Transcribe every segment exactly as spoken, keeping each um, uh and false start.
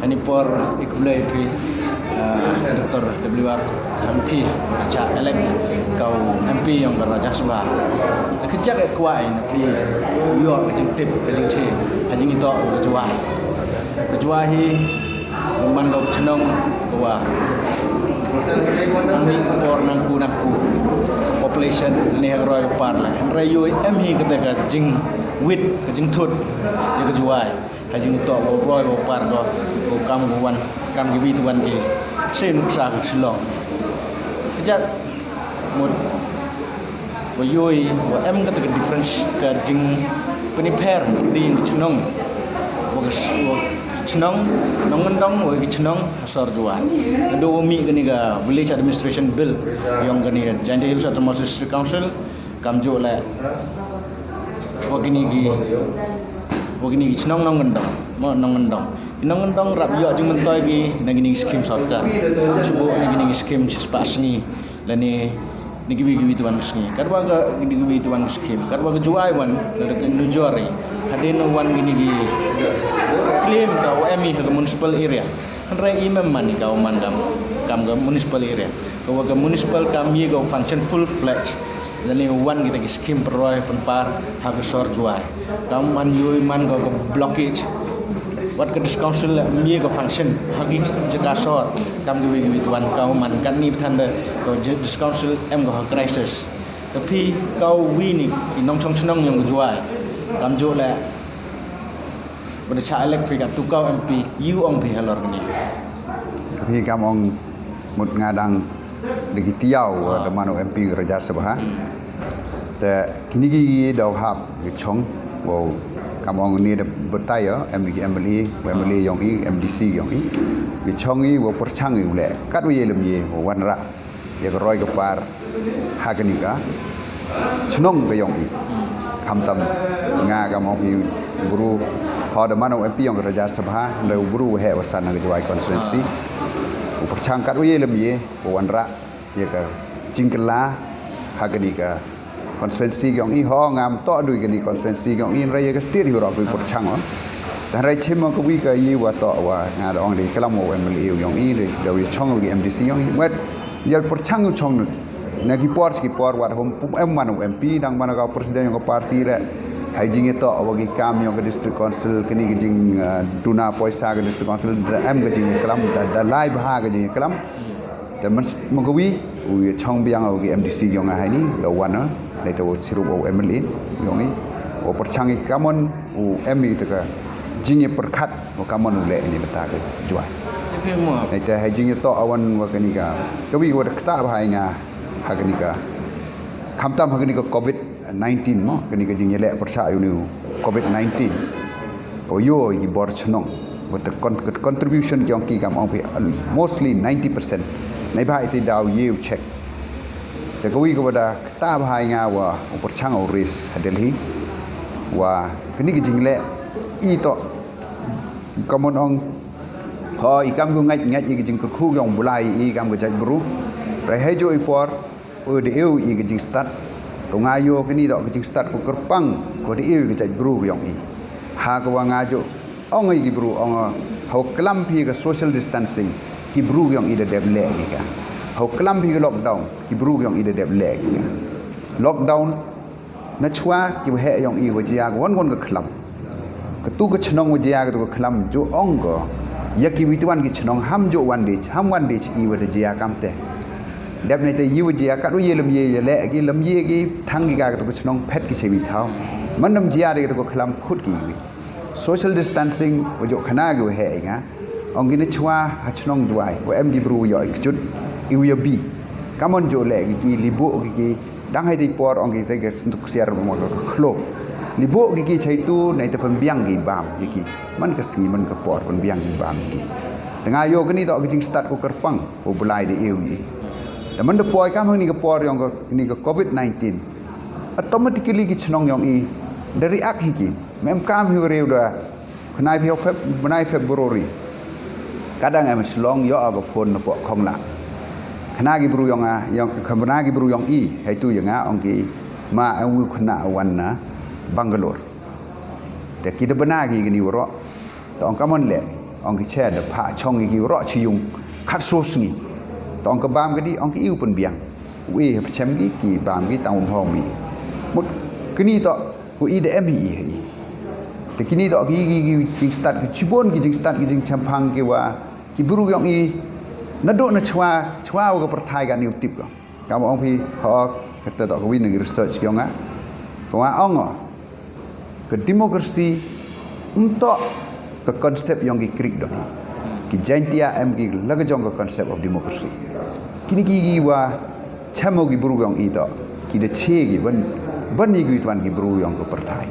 Ni por i khublei phi, ah, Doctor W R Kharlukhi, u da shah elect ka u M P yong ka Rajya Sabha. Te ka jaka kwah i na phi ïoh ka jingtip, ka jingtip ha jingïoh ka Jowai. Ka Jowai hi man ka chnong ka wa nang mih por nang ku nang ku population ne ha ka roi ka par la. Hynrei ïoh em hi kata ka jingwit, ka jingthut ïa ka Jowai. Ha jingïoh u roi u par ko, u kam u wan, kam ki wi tu wan ki. Sha nuksa ka Shillong. Ka jaka mut u ïoh u em kata ka difference ka jingpynipher di chnong. Wa ka s-, wa chnong Nongkyndong wa ki chnong ha sor Jowai. Ka dei u mih kani ka Village Administration Bill yong kani ka Jaintia Hills Autonomous District Council. Kam ju leh wa kini ki, wa kini ki chnong Nongkyndong, mo Nongkyndong. Ki Nongkyndong rap ïoh jingmyntoi ki na kini ki skim sorkar. Kam ju na kini ki skim shispah sngi lane na kiwi kiwi tu wan ki sngi. Katwa ka kini kiwi tu wan ki skim. Katwa ka Jowai wan na ka nujori. Hadien wan kini ki claim ka wa em i ha ka municipal area. Hynrei i mem man i ka wa man kam, kam ka municipal area. Ka wa ka municipal kam ïa ka function full fledged. Lane wan kita ki skim pynroi pynpar ha ka sor Jowai. Kam man ïoh man ka, ka blockage. Wat ka district council ïa ka function ha ki jaka sor. Kam ki wi ki wi tu wan ka man kan ni than da ka district council em ka ha crisis. Ka phi ka wi ni ki nongchong chnong yong ka Jowai. Kam ju leh Bad sha elect phi ka tu ka M P, ïoh ong phi halor kani. Phi kam ong mut nga dang da ki tiaw, ah, da man u M P Rajya Sabha. Hmm. Te kini ki daw hap ki chong, wow, kam ong ni da batai ya, M P, M L A, wa M L A yong i, M D C yong i. Ki chong i, wow pyrchang i u leh. Kat u ye lem ye, wow wanrah. Ïa ka roi ka par ha kani ka chnong ka yong i. Khamtam nga ka mong phi bru ha da man u M P yong ka Rajya Sabha, da u bru he wa san ha ka Jowai constituency. U pyrchang kat u ye lem ye, u wanrah ïa ka jingkylla ha kani ka constituency yong i. Ho ngam to du kani constituency yong i, hynrei ïa ka state hi u rok u pyrchang. Hynrei chim ka wi ka i wa to wa nga da ong da klam wa M L A yong i, da wi chong wi M D C yong i. Wet Ïa pyrchang u chong na ki por ki por wat hom pum em man u M P dang man ka president yong ka party re. Hai jingïatoh wa ki kam yong ka district council kini ki jing, eh, duna poisa ka district council da em ka jingklam da, da lai bha ka jingklam. Te man s-, man ka wi u ïa chong biang u ki M D C yong nga hai ni da wan, eh, dei te u chirup u M L A yong i. U pyrchang i kamon u em i te ka jingïapyrkhat u kamon u leh ni bata ka Jowai. Ïa phi mo. Dei te hai jingïatoh awan wa kani ka. Ka wi wa da kata bha i nga ha kani ka. Khamtam ha kani ka covid nineteen mo, kani ka jingïaleh pyrshah ïa u covid nineteen. Ko ïoh ïa ki bor chnong. Wa te con-, contribution ki ong ki kam ong phi al-, mostly ninety percent. Nai bha iti daw ïa u check. Te ka wi ka wa da kata bha i nga wa u pyrchang u ris ha Delhi. Wa kani ka jingleh i to kamon ong ho i kam ku ngait ngait i ka jingkyrkhu yong bulai i kam ka jait bru. Rai hai jo i por u da ew i ka jingstad. Ko nga ïoh kini dok ka jingstad ko kyrpang ko da ew i ka jait bru yong i. Ha ko wa nga jo ong i ki bru ong ha u klam phi ka social distancing ki bru yong i da dep leh ki ka. Ha u klam phi ka lockdown ki bru yong i da dep leh ki ka. Lockdown na chwa ki wa heh yong i wa jia ka wan wan ka khlam. Ka tu ka chnong wa jia ka tu ka khlam jo ong ko. Ïa ki wi tu wan ki chnong ham jo wan dich, ham wan dich i wa da jia kam te. Dep ne te i wa jia kat wa ye lem ye ye le ki lem ye ki thang ki ka tu ka chnong phet ki se wi thaw. Man nam jia de ka tu ka khlam khut ki wi. Social distancing wa jo khana ki wa heh i nga. Ong ki na chwa ha chnong Jowai wa em ki bru wa yo i kjut i wa yo bi. Kamon jo le ki ki libu ki ki Dang hai te por ong ki te ka sentuk siar mo ka khlo. Libu ki ki chai tu nai te pynbiang ki bam ki ki. Man ka sngi man ka por pynbiang ki bam ki. Te nga ïoh kini to ka jingstad ko kyrpang ko bulai de ew i. Te man da poi kam hang ni ka por yong ka ni ka covid nineteen. Automatically ki chnong yong i da react hi ki. Mem kam hi rew da Khnai phi Feb-, bnai February. Kadang em Shillong ïoh ka phone na pok khong la. Khna ki bru yong a, yong khna ki bru yong i, hai tu yong a ong ki ma em wi khna wan na Bangalore. Te ki da bna ki kini wro. Ta ong kamon le. Ong ki che da pha chong ki roh chi yung khat so sngi. To ong ka bam ka di, ong ki iu pun biang. Wi ha pchem ki, ki bam ki tang um hong mi. Mut kini to ku i da em hi i hi. Te kini to ki ki ki jingstad ki chibon ki jingstad ki jingchempang ki wa ki bru yong i na do na chwa chwa wa ka perthai ka ni u tip ko. Kam ong phi ho kata to ka wi na ki research yong a. Ko wa ong o. Ka democracy ym to ka concept yong ki Greek don. Ki Jaintia em ki la ka jong ka concept of democracy. Kini ki ki wa chemo ki bru yong i to. Ki da che ki ban ban ni ki tuan ki bru yong ka perthai.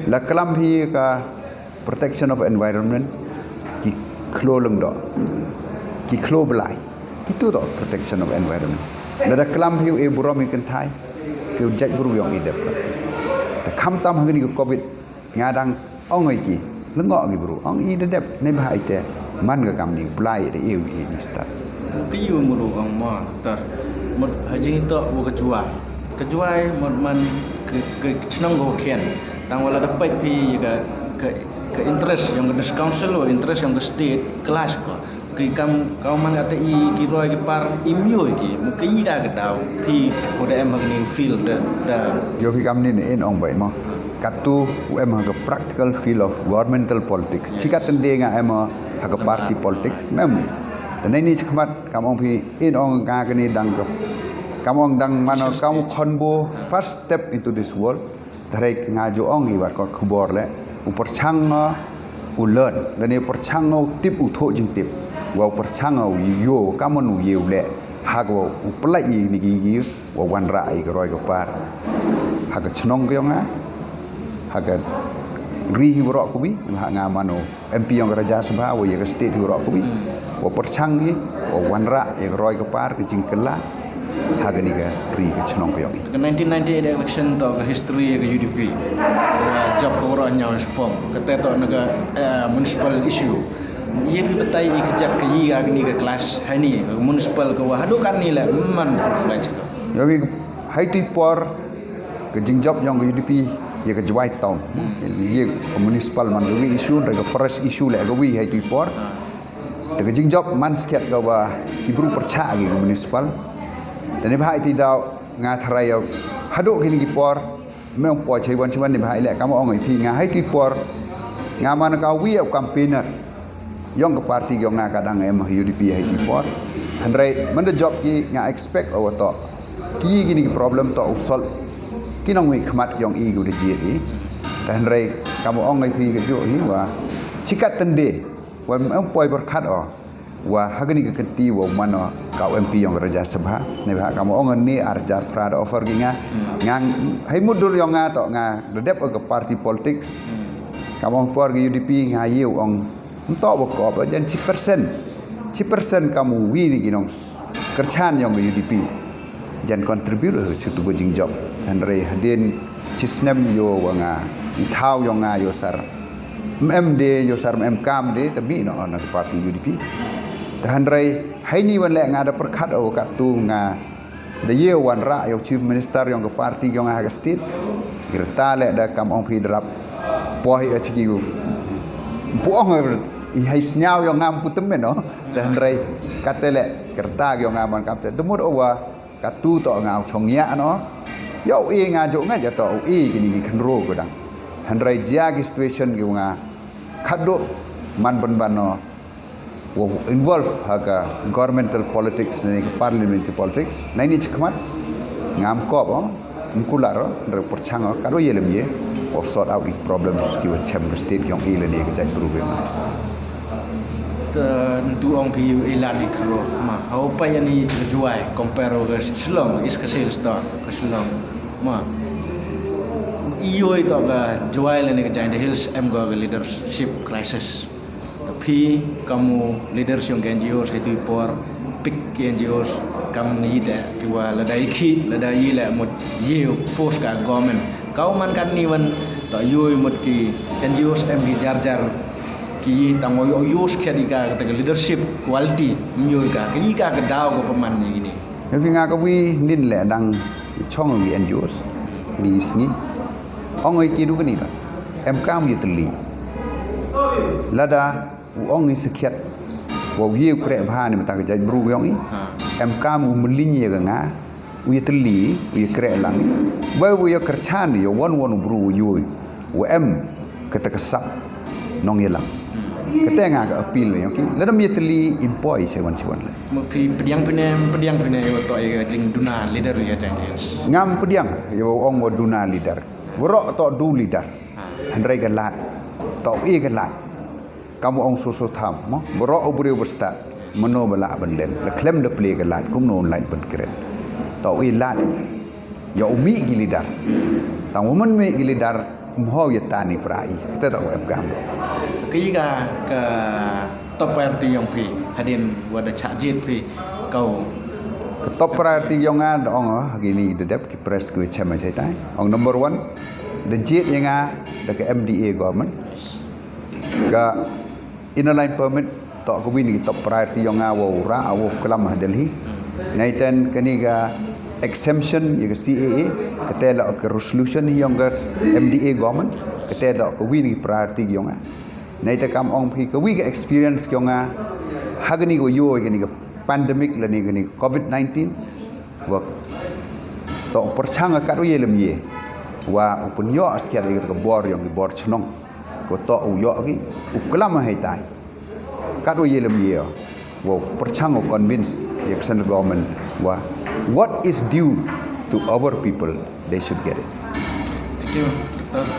La klam hi ka protection of environment ki khlo lengdo. Ki khlo belai. Kitu to protection of environment. Lada klam hi u e burom i kynthai. Ki u jait bru yong i dep practice. Te kham tam ha kini ka covid nga dang ong i ki. Lengo ki bru ong i da dep ne ba i te man ka kam ni belai da i u i ni stad. Ki yu muru ong ma tar. Mut ha jing to wa ka jua. Ka jua mut man ke ke chnong go khian. Tang wala da pek phi ka ka ka interest yong ka dis council wa interest yong ka state clash ko. Ki kam kau man ata i ki roi ki par i myo ki mu ka i ka ka dau phi ko da em ha ka ni field da da. Yo phi kam ni ne en ong bai mo. Katu u em ha ka practical field of governmental politics. Yes. Chikat tende nga em ha ka party politics. Mem. Tende ni chikmat kam ong phi en ong ka ka ni dang ka. Kam ong dang mano kam khonbo first step into this world. Tharek nga ju ong i wat ko khubor le u perchang nga u learn lane u perchang nga u tip u thoh jingtip wa u perchang nga u yo kamon u ye u le ha ko u pelai i ni gi gi wa wan ra i ka roi ka par ha ka chnong ka yong nga ha ka ri hi u rok kubi ha nga mano M P yong ka Rajya Sabha wa ya ka state hi u rok kubi wa perchang i wa wan ra ya ka roi ka par ka jingkylla ha kani ka ri ka chnong ka yong i. Ka nineteen ninety-eight election to ka history ka U D P. Ka jop ka wara nyaw spom. Ka te to na ka eh, municipal issue. Ye phi batai i ka jak ka yi ka ni ka clash ha ni ka municipal ka wa hadu kan ni le man full fledged ka. Yo wi hai tu por ka jingjop yong ka U D P ya ka Jwai town. Ye ka municipal man ka wi issue da ka forest issue le ka wi hai tu por. Te ka jingjop man skiat ka ba ki bru percha ki ka municipal. Te ni ba hai ti dau nga tharai ya haduk kini ki por me ong poi chai wan chai wan ni ba hai le kam ong i phi nga hai ti por nga man ka wi ya campaigner yong ka party yong nga ka dang em U D P hai ti por. Hynrei man da jop ki nga expect o to ki kini ki problem to u solve ki nong wi khmat yong i ku de ji i. Te hynrei kam ong i phi ka jo hi wa chikat tende wan em poi berkhat o. Wa ha kani ka kynti wa u mano ka u M P yong ka Rajya Sabha ne ba ka mo ong ni ar jar phra da offer ki nga nga hai mudur yong nga to nga da dep ka party politics ka mo por ka U D P nga ye ong nto ba ko ba jan chi percent chi percent ka mo wi ni ki nong kerchan yong ka U D P jan contribute ha chu tu ka jingjop hynrei hadin chi snem yo wa nga i thaw yong nga yo sar. Mem de yo sar mem kam de te bi no na party U D P. Te hynrei hai ni wan le nga da perkhat o kat tu nga da ye wan ra yo chief minister yong ka party yong ha ka state. Gerta le da kam ong phi drap. Poi a chiki u. Pu ong i hai sniaw yong ngam putem no. Te hynrei kat te le gerta yong ngam man kam te demut o wa Katu to nga u chong ya no. Yo i nga jo nga ja to i kini ki khenro ko dang. Hynrei jia ki situation ki nga khaduk man ban ban no. Wo involve ha ka governmental politics ne ka parliamentary politics. Na ini chikmat ngam kop o mkular o hynrei perchang o kadu ye lem ye. Wo sort out ki problems ki wa chem ka state yong i le ne ka jait bru be ma. Te ntu ong phi u ilan i khro ma hau pa yani chika juai compare ka Shillong is ka sales store ka Shillong ma. Iyo i to ka juai lane ka Jaintia Hills em go ka leadership crisis. Te phi kamu leaders yong ka N G Os hai tu i por pick ki N G Os kam ni te ki wa lada i khi lada i le mut ye force ka government. Kau man kan ni wan to yo i mut ki N G Os em ki jar jar. Ki tang wa yo yo skhet i ka kata ka leadership quality nyo i ka ka i ka ka daw ka paman ni gini. Evi nga ka wi nin le dang i chong wi N G Os kini sngi. Ong i ki du kini da. Em kam yu teli. Lada U ong i sakhiat. Wa u ye u kreh bha ni mynta ka jaitbru u ong i. Em kam u mlien ïa ka nga. U ye tylli, u ye kreh lang. Ba u ye kyrchan ïa wan wan u bru u ye. U em kata ka sap nongïalam. Kata nga ka appeal ïa ki. Lada ym ye tylli im poi sha wan sha wan la. Mo phi pdiang phi ne, pdiang phi ne ïa to ïa jingduna leader ïa jang. Ngam pdiang ïa u ong wa duna leader. Waroh to du leader. Hynrei ka lad. To e ka lad. Kam u ong so so tham mo. Baroh u briew ba stad. Mano ba lah ban len. La khlem da plie ka lad kumno un lait ban kren. To e lad. Ïa u mih ki leader. Tang u man mih ki leader. Mho ïa tani pra i. Kita to em kam. Ki ka ka top priority yong phi. Hadien wa da chah jied phi. Kau. Ka top priority yong nga da ong ha kini da dep ki press ki chem ai tai. Ong number one. Da jied ïa nga da ka M D A government. Ka Inner Line Permit to ka wi ni top priority yong nga wa u ra wa u klam ha Delhi. Nai ten kani ka exemption ïa ka C A A kata la ka resolution yong ka M D A government kata la ka wi ni priority yong nga. Nai te kam ong phi ka wi ka experience yong nga ha kani ka yo kani ka pandemic la ni kani covid nineteen wa to pyrchang ka kat u ye lem ye wa u pynïoh askiat ïa ka bor yong ki bor chnong. Ko to u ïoh ki u klam ha itai. Kat u ye lem ye wa u pyrchang u convince ïa ka central government wa what is due to our people they should get it. Thank you, Doctor.